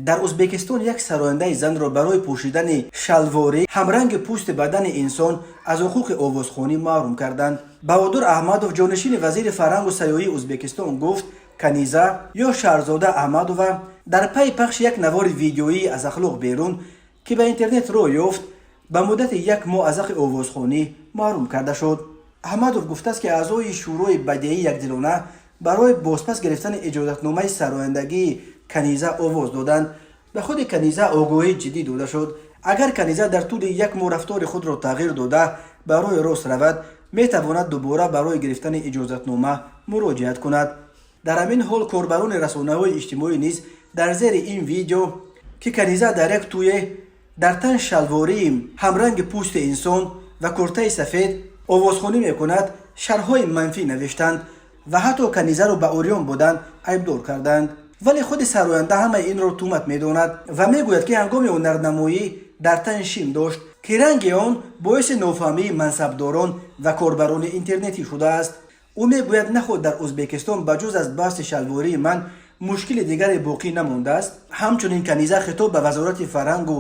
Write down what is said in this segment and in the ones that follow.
Дар Узбекистон як сарояндаи занро барои пӯшидани шалворӣ ҳамранги пӯсти бадани инсон аз ҳуқуқи овозхонӣ маҳрум карданд. Баҳодур Аҳмадов, ҷонишини вазири фарҳангу сайёҳии Узбекистон, гуфт, Каниза ё Шаҳрзода Аҳмадова дар пайи пахши як навори видеоӣ аз ахлоқ берун, ки ба интернет роҳ ёфт, ба муддати як моҳ аз ҳаққи овозхонӣ маҳрум карда шуд. Аҳмадов гуфтааст, ки аъзои Шӯрои бадеӣ якдилона барои бозпас гирифтани иҷозатномаи сарояндагии Каниза овоз доданд. Ба худи Каниза огоҳии ҷиддӣ дода шуд. Агар Каниза дар тӯли як моҳ рафтори худро тағйир дода, ба роҳи рост равад, метавонад дубора барои гирифтани иҷозатнома муроҷиат кунад. Дар ҳамин ҳол, корбарони расонаҳои иҷтимоӣ низ дар зери ин видео, ки Каниза дар як тӯе дар тан шалвории ҳамранги пӯсти инсон ва куртаи сафед овозхонӣ мекунад, шарҳҳои манфӣ навиштанд ва ҳатто Канизаро ба урён будан айбдор карданд. Вале худи сароянда ҳамаи инро туҳмат медонад ва мегӯяд, ки ҳангоми ҳунарнамоӣ дар тан шим дошт, ки ранги он боиси нофаҳмии мансабдорон ва корбарони интернетӣ шудааст. Ӯ мегӯяд, наход дар Узбекистон ба ҷуз аз баҳси шалвории ман мушкили дигаре боқӣ намондааст? Ҳамчунин Каниза хитоб ба Вазорати фарҳангу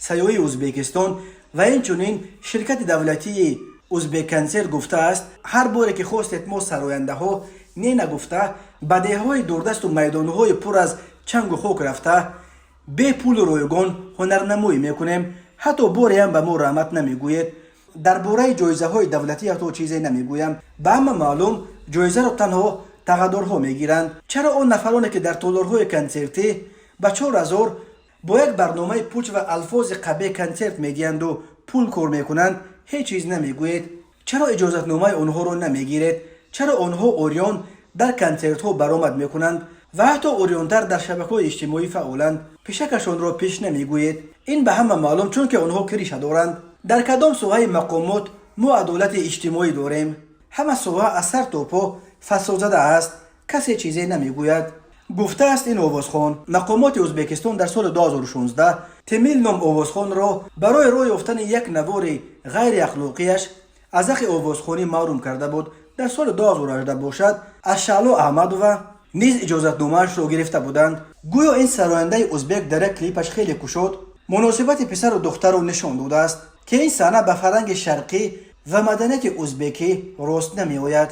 сайёҳии Узбекистон ва инчунин ширкати давлатии Узбекконсерт гуфтааст, ҳар боре ки хостед, мо сарояндаҳо не нагуфта, ба деҳҳои дурдасту майдонҳои пур аз чангу хок рафта, бе пулу ройгон ҳунарнамоӣ мекунем. Ҳатто бореам ба мо раҳмат намегӯед. Дар бораи ҷоизаҳои давлатӣ ҳатто чизе намегӯям. Ба ҳама маълум, ҷоизаро танҳо тағадорҳо мегиранд. Чаро он нафароне, ки дар толорҳои консертӣ ба 4000 бо як барномаи пуч ва алфози қабеҳ консерт медиҳанду пул кор мекунанд, ҳеҷ чиз намегӯед? Чаро иҷозатномаи онҳоро намегиред? Чаро онҳо урён дар консертҳо баромад мекунанд ва ҳатто урёнтар дар шабакаҳои иҷтимоӣ фаъоланд, пишакашонро пеш намегӯед? Ин ба ҳама маълум, чунки онҳо крыша доранд. Дар кадом соҳаи мақомот мо адолати иҷтимоӣ дорем? Ҳама соҳа аз сар то по фасодзада аст, касе чизе намегӯяд, гуфтааст ин овозхон. Мақомоти Узбекистон дар соли 2016 Темил ном овозхонро барои роҳ ёфтани як навори ғайриахлоқияш аз ҳаққи овозхонӣ маҳрум карда буд. Дар соли 2018 бошад, аз Шаъло Аҳмадова низ иҷозатномаашро гирифта буданд. Гӯё ин сарояндаи узбек дар як клипаш хеле кушод муносибати писару духтарро нишон додааст, ки ин саҳна ба фарҳанги шарқӣ ва маданияти узбекӣ рост намеояд.